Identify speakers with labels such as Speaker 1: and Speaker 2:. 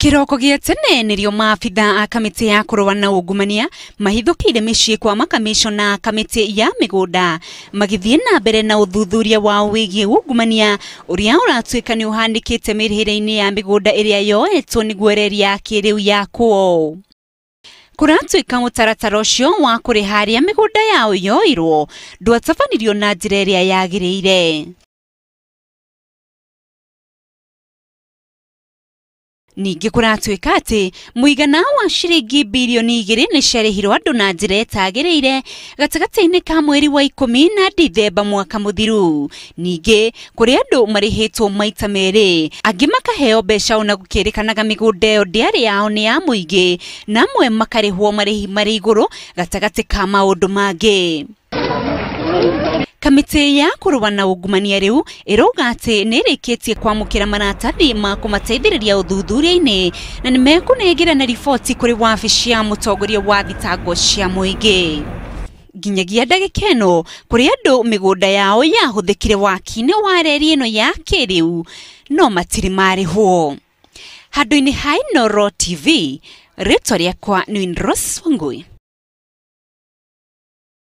Speaker 1: Kĩroko gĩa tene nĩrĩo maabitha a kamĩtĩ ya kũrũa na ungumania mahithũkĩire mĩciĩ kwa makamĩcona a kamĩtĩ ya mĩgũnda magĩthiĩ na mbere na ũthuthuria wao wĩgiĩ ungumania ũrĩa ũratuĩka nĩ ũhanĩkĩte mĩrĩhĩre-inĩ ya mĩgũnda ĩrĩa yoetwo nĩguo reri ya kĩrĩu yakwo. Kũratuĩka mũtaratara ũcio wa kũrĩha arĩa mĩgũnda yao yoirwo ndwatabanirio na njĩra ĩrĩa yagĩrĩire. Ningĩ kũratuĩka atĩ mũigana wa ciringi birioni 2 nĩ ciarĩhirwo andũ na njĩra ĩtagĩrĩire gatagatĩ-inĩ ka mweri wa 10 na Dithemba mwaka mũthiru. Ningĩ kũrĩ andũ marĩhĩtwo maita merĩ, angĩ makaheo mbeca ona gũkĩrĩkanaga mĩgũnda ĩyo ndĩarĩ yao nĩ ya mũingĩ, na amwe makarĩhwo marĩhi marĩ igũrũ gatagatĩ ka maũndũ mangĩ. Kamĩtĩ ya kũrũa na ungumania rĩu ĩrauga atĩ nĩ ĩrĩkĩtie kwamũkĩra maratathi ma kũmateithĩrĩria ũthuthuria-inĩ na nĩ mekũnengerana riboti kũrĩ wabici ya mũtongoria wa thitango cia mũingĩ. Nginyagia ndagĩka ĩno kũrĩ andũ mĩgũnda yao yahũthĩkire waki-inĩ wa reri ĩno ya kĩrĩu no matirĩ marĩhwo. Handũ-inĩ ha Inooro TV, rĩtwa rĩakwa nĩ Winrose Wangui.